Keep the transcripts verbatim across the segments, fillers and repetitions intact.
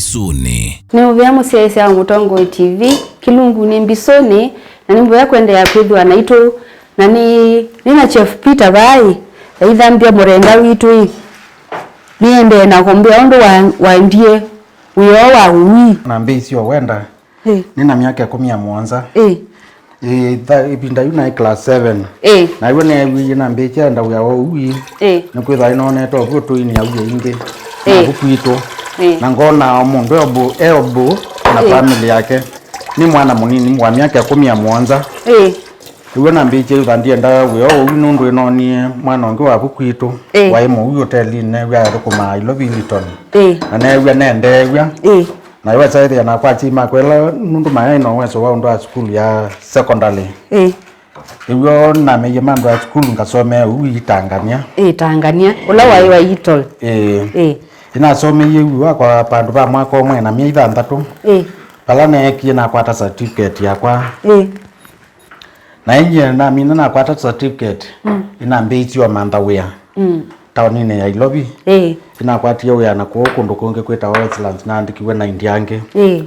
Mbisũnĩ. Nĩ mũvea mũsyaĩĩsya wa Mũtongoi T V, Kĩlungu nĩ Mbisũnĩ, na nĩ mũvea kũendeea kwĩthĩwa naitũ, na nĩ, nĩ na Chef Peter vai, aithambya mũrenda witũ ĩ. Nĩendee na kũmbĩa ũndũ wa, waendie wĩoo wa ũwii. Nambĩĩisye o wenda. Ĩ. Nĩ na myaka ĩkũmi na mũonza. Ĩ. Ĩ, tha-, ĩvinda yu naĩ class seven. Ĩ. Na yu neewie nambĩĩkya enda wĩa wa ũwii. Ĩ. Nĩkwĩthwa nĩnonete ũvyũ tũini ya wĩa ingĩ. Ĩ. Na vu kwitũ. Ĩ. Na ngona o mũndũ e ũmbũ, e ũmbũ na Ĩ. family yake. Nĩ mwana mũnini wa myaka ĩkũmi na mũonza. Ĩ. Ĩw'o nambĩĩkya yu tha ndiendaa wĩa ũu nũndũ nĩnoonie mwana ũngĩ wa vu kwitũ. Ĩ. Waĩ mũu ũtelinĩ wĩa athũkũmaa Ilovi Hilton. Ĩ. Na neew'a nendeew'a. Ĩ. Na ĩwesa ĩthĩa nakwa asyai makwa ĩla nũndũ mayaĩ na ũweso wa ũndũ wa sukulu ya secondary. Ĩ. Ĩw'o nameie mandũ ya sukulu ngasomea ũu itangania. Ĩ, Tangania. Ũla waĩ wa Itol. Ĩ. Ĩ. Nĩnasomeie ũu wakwa vandũ va mwaka ũmwe na myei thanthatũ. Ĩ. Vala neekie nakwata certificate yakwa. Ĩ. Na ĩnyie namina nakwata certificate, Mm. ĩnambĩĩisye o mantha wĩa Mm. taoninĩ ya Ilovi. Ĩĩ. Ĩnakwatie wĩa na kũu kũndũ kũngĩ kwĩtawa Westlands, naandĩkiwe na India angĩ. Ĩĩ.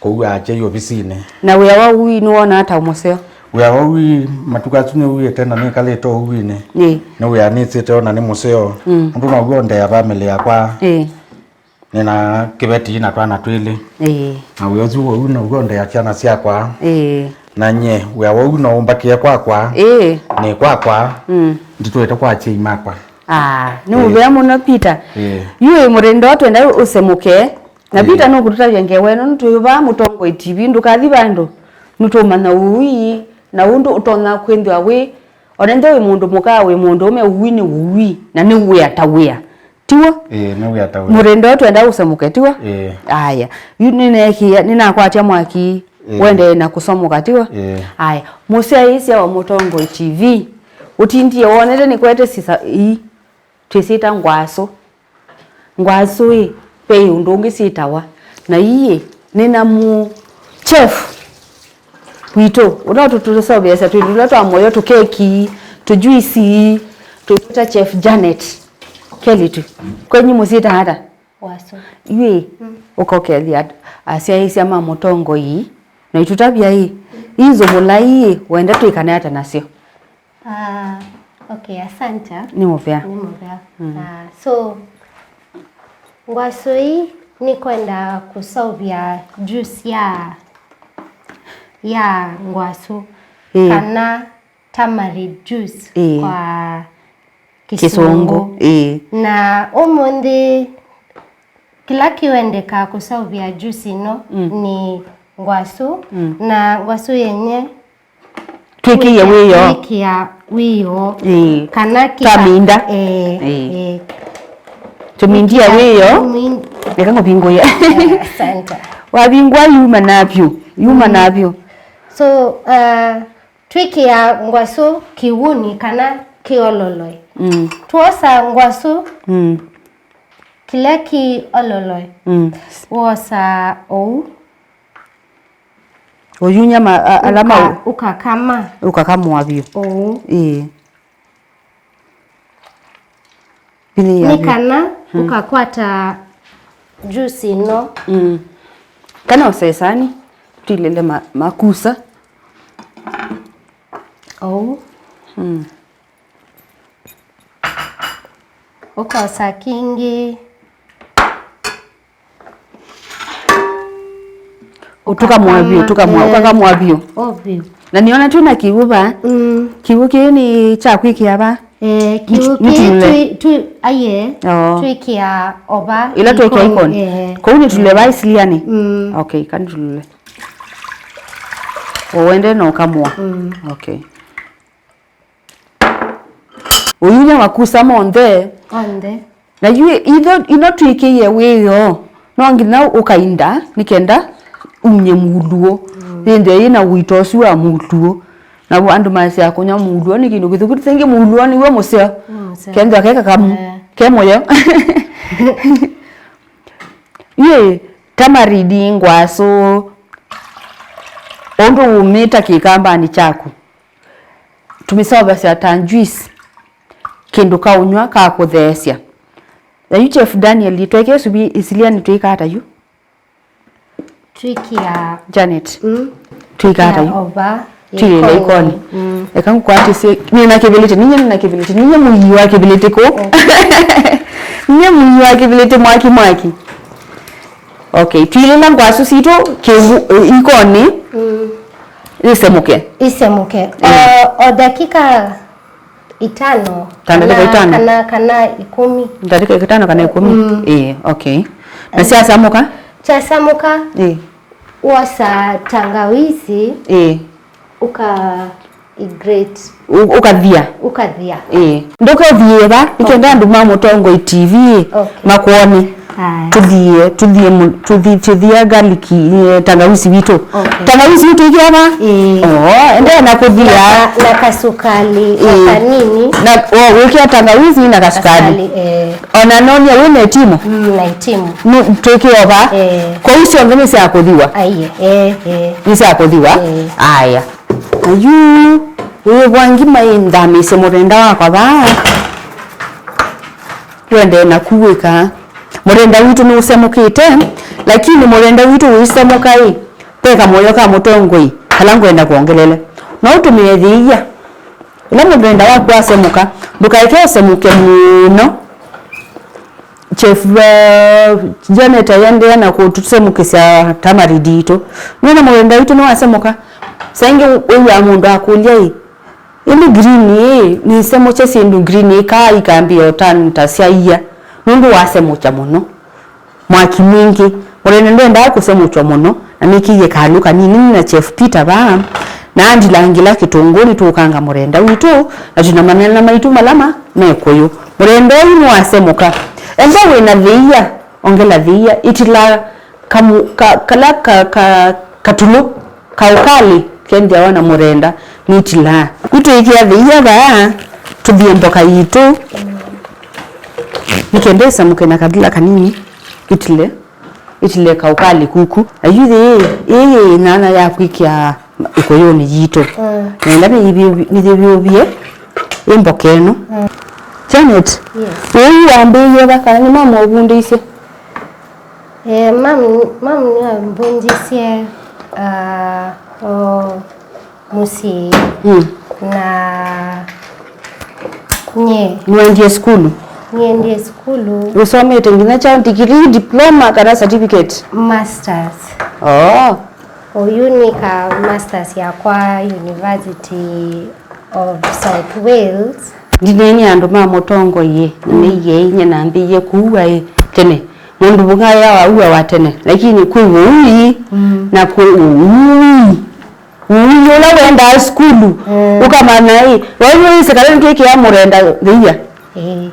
Kũu akyai ovisinĩ. Na wĩa wa ũwii nĩwonaa ta mũseo? Wĩa wa ũwii matukũ asu nĩw'ĩte na nĩkalĩte ũwinĩ. Ĩĩ. Nĩ wĩa nĩsĩte ona nĩ mũseo. Mm. Ũndũ now'o ndea family yakwa. Ĩĩ. Nĩna kĩveti na twana twĩlĩ. Ĩĩ. Na wĩa ũsu wau now'o ndeaa syana syakwa. Ĩĩ. Na nyie, wĩa wau no ũmbakĩe kwakwa. Ĩĩ. Nĩ kwakwa. Mm. Nditwaĩte kwa asyai makwa. Ah, nĩ Ĩĩ. mũvea mũno, Peter. Ĩĩ. Yu ĩ mũrĩndũ twenda ũsemũke. Na Ĩĩ. Peter nũkũtũtavya ngewa ĩno, nũtwĩ vaa Mũtongoi T V, ndũkathi vandũ. Nũtũmanya ũwii, na ũndũ ũtonya kwĩthĩwa wĩ. Ona ĩndĩ wĩ mũndũ mũka, wĩ mũndũ ũme, ũwii nĩ ũwii, na nĩ wĩa ta wĩa. Tiw'o? Ĩĩ, nĩ wĩa ta wĩa. Mũrĩndũ twenda ũsemũke, tiw'o? Ĩĩ. Aya. Yu nĩneekie, nĩnakwatya mwaki, Ĩĩ. wendee na kũsomoka, tiw'o? Ĩĩ. Aya. Mũsyaĩĩsya wa Mũtongoi T V, ũtindie wonete nĩkwete sisa ii, twĩsyĩta ngwasũ. Ngwasũ ĩ, ve ũndũ ũngĩ syĩtawa. Na ii ĩ, nĩna mũ chef witũ, ũla ũtũtũseũvĩasya twĩndũ tũla twa mũyo, tũkeki, tũjuisi, twĩmwĩta Chef Janet. Kelĩtu. Kwenyu mũsyĩtaa ata? Wasũ. Yu ĩ, Mm. ũkokelya at-, asyaĩĩsya ma Mũtongoi, na itũtavya ĩ, ii nzũmũla ii ĩ, wenda twĩkane ata nasyo? Ah, okay, asante. Nĩ mũvea. Nĩ mũvea. Mm. Ah, so, ngwasũ ii nĩkwenda kũseũvya juice ya, ya ngwasũ, Ĩĩ. kana tamarind juice Ĩĩ. kwa Kĩsũngũ. Kĩsũngũ, ĩĩ. Na ũmũnthĩ kĩla kĩwendekaa kũseũvya juice ĩno Mm. nĩ ngwasũ, Mm. na ngwasũ yenye Twĩkĩie wĩoo. Twĩkĩa wĩoo. Ĩĩ. Kana kĩka-, Twaminda. Eh, Ĩĩ. eh. Tũmindie wĩoo. Tũmin- Reka ngũvingũe. Eh, asante. Wavingũa yuma napyo. Yuma Mm. napyo. So, uh, twĩkĩa ngwasũ kĩwuni kana kĩololoe. Mm. Twosa ngwasũ Mm. kĩla kĩololoe. Mm. Wosa ũu. Ũyunya ma-, a-, ala mau. Ũka-, ũkakama. Ũkakamũa vyũ. Ũũ. Ĩĩ. Vinyĩĩa Nĩ vyũ. kana Mm. ũkakwata juice ĩno. Mm. Kana ũsesani, twilĩle ma-, makusa. Ũu. Mm. Ũkosa kĩngĩ. Ũtũkamũa vyũ, ũtũkamũa, Eh. ũkakamũa vyũ. O vyũ. Na nĩona twĩna kĩw'ũ va. Mm. Kĩw'ũ kĩĩ nĩ kya kwĩkĩa va? Eh, kĩw'ũ Nĩtu-, kĩĩ nĩtulule. twi-, twi-, aye, Oo. twĩkĩa o va Ĩla twĩkĩa ikoni. ikoni. Eh. Kũu nĩtulule va isilianĩ? Mm. Okay, kanĩtulule. O wende na ũkamũa. Mm. Okay. Ũyunya makusa monthe. Onthe. Na yu itho, ino twĩkĩie wĩoo, no nginya ũkainda, nĩ kenda unye mũuluo. Mm. Yĩnthĩe yĩna ũito ũsu wa mũuluo. Na andũ masyaa kũnywa mũuluo nĩ kĩndũ kĩthũku. Tĩngĩ mũuluo nĩw'o mũseo. Nĩ mũseo. Kethĩwa ke kakamu, Eh. ke mũyo. Yĩ, tamarindi ngwasũ, ũndũ wumĩta kĩkambanĩ kyaku. Tũmĩseũvasya ta juice, kĩndũ ka ũnyw'a ka kũtheesya. Na yu Chef Daniel, twekee suvi isilianĩ twĩkaa ata yu? Twĩkĩa Janet. Mm. Twĩkaa ta yu. Ova. Twĩlĩle ĩkonĩ. Mm. Eka ngũkwatĩsye. Nĩ na kĩvĩlĩtĩ, ninyie nĩ na kĩvĩlĩtĩ. Ninyie mũyii wa kĩvĩlĩtĩ kũ? Ninyie mũyii wa kĩvĩlĩtĩ mwaki mwaki. Okay, twĩlĩla ngwasũ sitũ kĩvu, ĩkonĩ. Mm. Isemũke. Isemũke. Mm. O, o dakika itano. Ta ndakĩka itano? Kana, kana ikũmi. Ndakĩka itano kana ikũmi? Mm. Ĩĩ, okay. Na syasamũka? Kyasamũka, ĩĩ, wosa tangawizi, ĩĩ, ũka grate. Ũ-, ũkathia? Ũkathia. Ĩĩ. Ndũkathie va, nĩkenda andũ ma Mũtongoi T V, okay, makwone. Aya. Tũthie, tũthie mũ-, tũthi-, tũthia garlic, eh, tangawizi witũ. Okay. Tangawizi witũ ĩkĩa va? Ĩĩ. Oo, endeea na kũthia. Na ka-, na kasukali, ĩĩ, o kanini. Na, o, wĩkĩa tangawizi na kasukali. Kasukali, eh. Ona nonia wĩ na ĩtimũ? Mm, na ĩtimũ. Nũ-, twĩkĩe va? Eh. Kwoou syonthe nĩ sya kũthiwa? Aiye, eh, eh. Nĩ sya kũthiwa? Eh. Aya. Na yu, wĩvwa ngima ĩ, nthamĩĩsye mũrenda wakwa vaa. Ndwendee naku wĩkaa. Mũrenda witũ nũsemũkĩte, lakini mũrenda witũ ũisemũka ĩ, ve kamoyo ka Mũtongoi kala ngwenda kwongelele. No ũtũmĩe thĩia. Ĩla mũrenda waku wasemũka, ndũkaeke ũsemũke mũno. Chef, uh, Janet aiendeea na kũtũsemũkĩsya tamarindi itũ. Nĩwona mũrenda witũ nĩwasemũka. Saa ingĩ wĩw'aa mũndũ akũlya ĩ, ĩndĩ green ĩĩ, nĩsemũkye syĩndũ green ĩkaa ikambĩĩa ũtani ta sya ia, nũndũ wasemũkya mũno. Mwaki mwingĩ. Mũrenda ndwendaa kũsemũkywa mũno, na nĩkĩie kalũ kanini na Chef Peter vaa, na andilangĩla kĩtũngũ nĩtũũkanga mũrenda witũ, na twĩna manyanya maitũ mala ma, me kũyũ. Mũrenda ũyũ nĩwasemũka. Ethĩwa wĩna thĩia, ongela thĩia, ĩtĩlaa kamu-, ka-, kala ka-, ka-, katulũ. Kaũkalĩ kendeawa na mũrenda nĩtilaa. Yu twĩkĩa thĩia vaa, tũthie mboka yitũ. Nĩkenda ĩsamũke na kathila kanini, itile, itile kaũkalĩ kuku. Na yu yĩĩ, ĩĩ yĩ nyanya ya kwĩkĩa ĩkũyũnĩ yitũ. Mm. Nenda nĩyĩvyũvi-, nĩyĩvyũvie ĩ mboka ĩno. Mm. Janet, yes, ũu wambĩĩie va kana nĩ mama ũvundĩisye? Eh, mam, mam nĩambunjisye, ah, o mũsyĩ. Mm. Na nye. Nĩwaendie sukulu? Nĩendie sukulu. Ũsomete nginya kyaũ, degree, diploma, kana certificate? Masters. Oh. Oyu nĩka masters yakwa University of South Wales. Ndineenye andũ ma Mũtongoi, na nĩiye inya nambĩie kũua ĩ tene. Mũndũ mũka ya waua wa tene, lakini kwĩ ũui, mm, na kwĩ ũui. Ũui ũla wendaa sukulu, mm, ũkamanya ĩ, waĩw'ĩsĩ kana nĩtwĩkĩa mũrenda thĩia. Ĩĩ.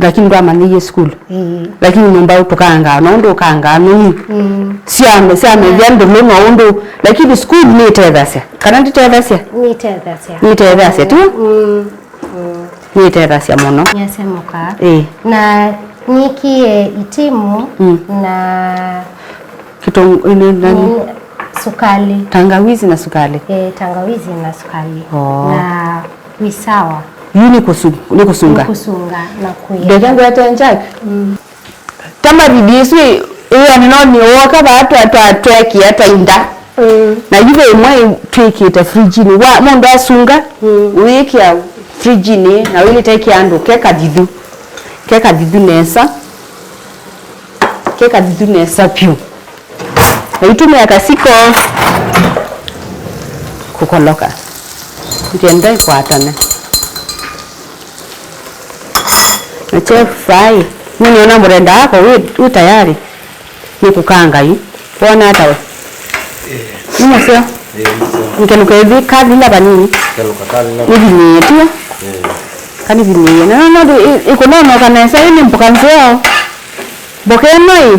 Lakini ndwamanyĩie sukulu. Ĩĩ. Lakini nyũmba tũkangaa, no ũndũ ũkangaa nũu. Mm. Syame, syamethya ndũlũ no ũndũ, lakini sukulu nĩtethasya. Kana ndĩtethasya? Nĩtethasya. Nĩtethasya, tu? Mm. Mm. Nĩtethasya mũno. Nĩasemũka. Ĩĩ. Na nĩkie itimu, mm, na kĩtũngũ, nĩ, nĩ, nĩ sukali. Tangawizi na sukali. Eh, tangawizi na sukali. Oh. Na wĩ sawa. Yu nĩ kũsu-, nĩ kũsunga. Nĩ kũsunga na kũya. Ndeke ngwete Jack. Mm. Tamarindi ĩsu ĩ, ĩanĩ no nĩ woka vaa twa, twa, twekĩa ta inda. Mm. Na yu ve ĩmwe twĩkĩte fridge-inĩ. Wa, mũndũ asunga, mm, wĩkĩa fridge-inĩ, na wĩlĩte kĩandũ ke kathithu. Ke kathithu nesa. Ke kathithu nesa vyũ. Na itũmĩa kasiko kũkoloka. Ndienda ikwatane. Na chef fry, nĩnĩona mũrenda wako wĩ, wĩ tayari. Nĩ kũkanga yu. Wona ata we? Ĩĩ. Nĩ mũseo? Ĩĩ, nĩ mũseo. Nkelũka ĩvi kathila vanini. Kelũka kathila. Nĩvinĩĩe, tiyo? Ĩĩ. Kanivinĩĩe. Na, na, na, ĩ-, ĩkũnonoka nesa, ĩ nĩ mboka nzeo. Mboka ĩno ĩ,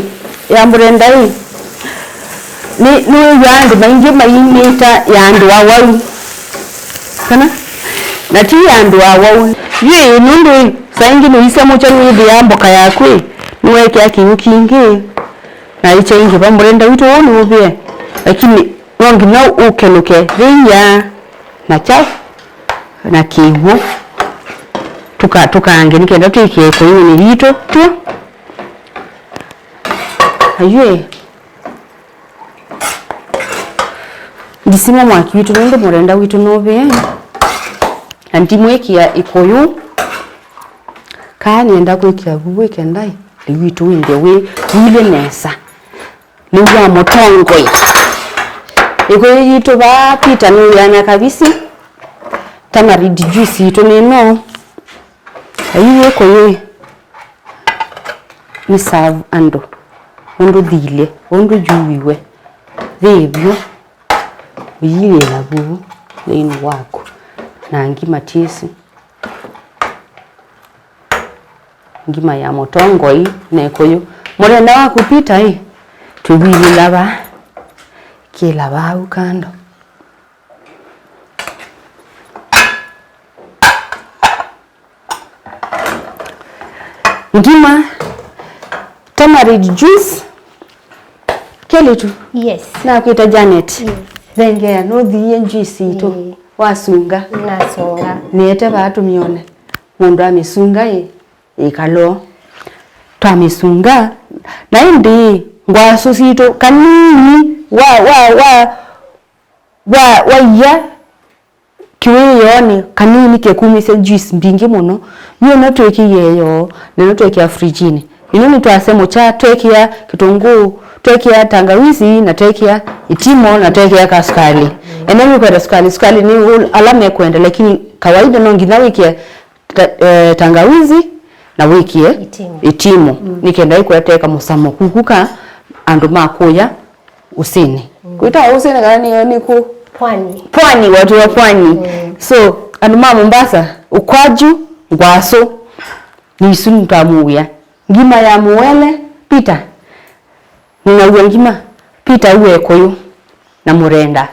ya mũrenda ĩ, nĩ, nĩwĩw'aa andũ maingĩ mayĩmĩta ya andũ awau. Kana? Na ti ya andũ awau. Yu ĩ, nũndũ ĩ, saa ingĩ nĩwĩsemũkya nĩthĩa mboka yaku ĩ, nĩwekĩa kĩw'ũ kingĩ, na ĩkyaingĩva mũrenda witũ ũũ nĩũvĩe. Lakini no nginya ũkelũke thĩia na kyaũ na kĩw'ũ. Tũka-, tũkange nĩkenda twĩkĩe kũyũnĩ yitũ, tyo. Ayue. Ndisima mwaki witũ nũndũ mũrenda witũ nũvĩe, na ndimwĩkĩa ĩkũyũ. Kaa nĩenda kwĩkĩa vu wĩkendai, lĩu witũ wĩmbye wĩ wile nesa. Lĩu wa mũtongoi. Ĩkũyũ yitũ vaa Peter nũyana kavisi. Tamarind juice yitũ nĩno. Ayu ĩkũyũ nĩ serve andũ ũndũ thilye, ũndũ yuiwe. Yĩ vyũ, ũyilĩla vu thĩinĩ waku. Na ngima tisu. Ngima ya mũtongoi na ĩkũyũ. Mũthenya waku Peter ĩ, tũwilĩla va. Kĩla vau kando. Ngima, tamarind juice. Kelĩtu. Yes. Nakwĩta Janet. Yes. Thengea, nũthiie juice itũ. Ĩĩ. Wasunga. Nasunga. Nĩete vaa tũmyone. Mũndũ amĩsunga ĩ, ĩkalo. Twamĩsunga. Na ĩndĩ ngwasũ sitũ kanini wa, wa, wa, wa, waia kĩwĩoonĩ kanini kĩkumisya juice mbingĩ mũno. Yu ĩno twĩkĩie yoo, na ĩno twekĩa frijinĩ. Ĩno nĩtwasemũkya, twekĩa kĩtũngũũ, twekĩa tangawizi, na twekĩa ĩtimo, na twekĩa kasukali. Ene nĩkwenda sukali, sukali nĩ ũ-, ala mekwenda, lakini kawaida no nginya wĩkĩe ta-, eh, tangawizi na wĩkĩe ĩtimo. Ĩtimo. Mm. Nĩ kenda ĩkweteka mũsamo kuku ka andũ ma kũya ũsĩnĩ. Mm. Kwĩtawa ũsĩnĩ kana nĩyo nĩ kũ? Pwani. Pwani, watu wa pwani. Mm. So, andũ ma Mombasa, ukwaju, ngwasũ, nĩ isu nĩtwamũwĩa. Ngima ya mũwele, Peter. Nĩnaw'a ngima, Peter uwe kũyũ na mũrenda.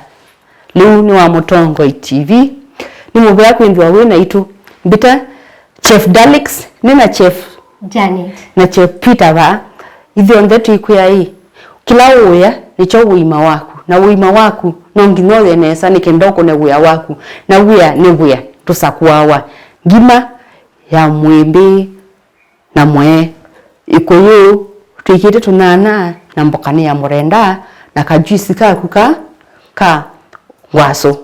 Lĩu nĩ wa Mũtongoi T V. Nĩ mũvea kwĩnthĩwa wĩ naitũ. Mbĩta Chef Dalix, nĩ na Chef Janet. Na Chef Peter vaa. Ithyonthe twĩkwĩa ĩ, kĩla ũũya nĩkyo ũima waku, na ũima waku no nginya ũye nesa nĩ kenda ũkũne wĩa waku, na wĩa nĩ wĩa, tũsakuawa. Ngima ya mwĩmbĩĩ na mwee, ĩkũyũ twĩkĩte tũnyanya na mbokanĩ ya mũrenda na kajuisi kaku ka, ka ngwasũ.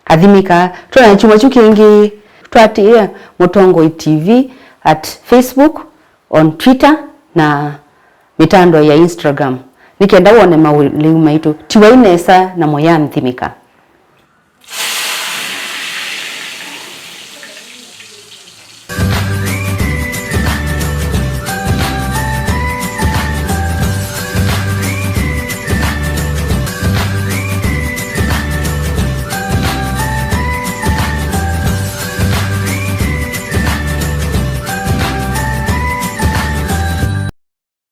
Athimĩka, twona kyumwa kyu kĩngĩ, twatĩĩa Mũtongoi T V at Facebook, on Twitter, na mĩtandao ya Instagram, nĩ kenda wone maũlĩu maitũ. Tiwai nesa na mũyanthimĩka.